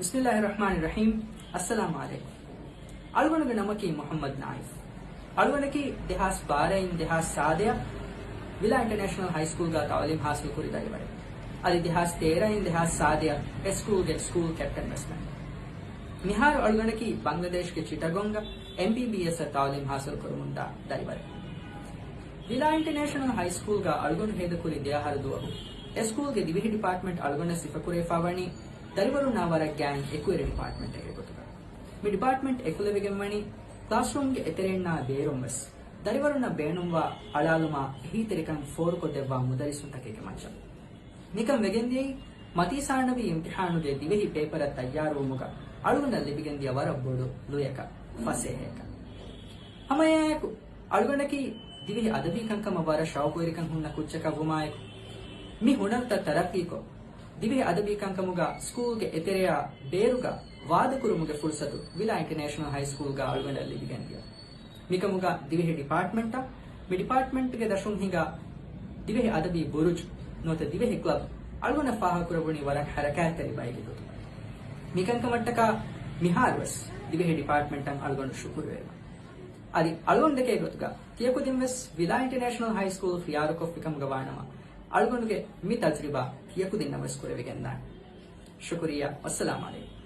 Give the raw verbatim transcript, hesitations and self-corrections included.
ބިސްމިއްލާހި ރަޙްމާނި ރަޙީމް. އައްސަލާމު ޢަލައިކުމް. އަޅުގަނޑުގެ ނަމަކީ މުޙައްމަދު ނާއިފް. އަޅުގަނޑަކީ ދެހާސް ބާރައިން ދެހާސް ސާދަޔަށް ވިލާ އިންޓަރނޭޝަނަލް ހައިސްކޫލްގަ ތަޢުލީމް ޙާޞިލް ކުރި ދަރިވަރެއް. އަދި ދެހާސް ތޭރައިން ދެހާސް ސާދަޔަށް އެ ސްކޫލްގެ ސްކޫލް ކެޕްޓަން ވެސް ވަން. މިހާރު އަޅުގަނޑަކީ ބަންގްލަދޭޝްގެ ޗިޓަގޮންގަ އެމްބީބީއެސް އަށް ތަޢުލީމް ޙާޞިލް ކުރަމުންދާ ދަރިވަރެއް. ވިލާ އިންޓަރނޭޝަނަލް ހައިސްކޫލްގަ އަޅުގަނޑު ހޭދަކުރި ދެއަހަރު ދުވަހު އެ ސްކޫލްގެ ދިވެހި ޑިޕާޓްމަންޓް އަޅުގަނޑަށް ސިފަކުރެވިފަ ވަނީ ދަރިވަރުންނާ ވަރަށް ގާތް އެކުވެރި ޑިޕާޓްމަންޓެއް ގޮތުގަ. މި ޑިޕާޓްމަންޓް އެކުލެވިގެންވަނީ ކްލާސްރޫމްގެ އެތެރެއިންނާ ބޭރުން ވެސް ދަރިވަރުންނަށް ބޭނުންވާ އަޅާލުމާ އެހީތެރިކަން ފޯރުކޮށްދެއްވާ މުދައްރިސުންތަކެއްގެ މައްޗަށް. މިކަން ވެގެންދިޔައީ މަތީ ސާނަވީ އިމްތިޙާނުގެ ދިވެހި ޕޭޕަރަށް ތައްޔާރުވުމުގަ އަޅުގަނޑަށް ލިބިގެންދިޔަ ވަރަށް ބޮޑު ލުޔަކަށް، ފަސޭހައަކަށް. ހަމައެއާއެކު އަޅުގަނޑަކީ ދިވެހި އަދަބީ ކަންކަމަށް ވަރަށް ޝައުޤުވެރިކަން ހުންނަ ކުއްޖަކަށްވުމާއެކު، މި ހުނަރުތައް ތަރައްޤީކޮށް، ދިވެހި އަދަބީ ކަންކަމުގަ ސްކޫލްގެ އެތެރެއާ ބޭރުގަ ވާދަކުރުމުގެ ފުރުޞަތު ވިލާ އިންޓަރނޭޝަނަލް ހައިސްކޫލްގަ އަޅުގަނޑަށް ލިބިގެންދިޔަ. މިކަމުގަ ދިވެހި ޑިޕާޓްމަންޓަށް، މި ޑިޕާޓްމަންޓްގެ ދަށުން ހިނގާ ދިވެހި އަދަބީ ބުރުޖު ނުވަތަ ދިވެހި ކްލަބް އަޅުގަނޑަށް ފާހަގަކުރެވުނީ ވަރަށް ހަރަކާތްތެރި ބައެއްގެ ގޮތުގަ. މިކަންކަމަށްޓަކާ މިހާރުވެސް ދިވެހި ޑިޕާޓްމަންޓަށް އަޅުގަނޑު ޝުކުރުވެރިވަން. އަދި އަޅުގަނޑު ދެކޭ ގޮތުގަ ތިޔަކުދިން ވެސް ވިލާ އިންޓަރނޭޝަނަލް ހައިސްކޫލް ޚިޔާރުކޮށްފިކަމުގަ ވާނަމަ، އަޅުގަނޑުގެ މި ތަޖުރިބާ ތިޔަކުދިންނަށް ވެސް ކުރެވިގެންދާނެ. ޝުކުރިއްޔާ. އައްސަލާމު ޢަލައިކުމް.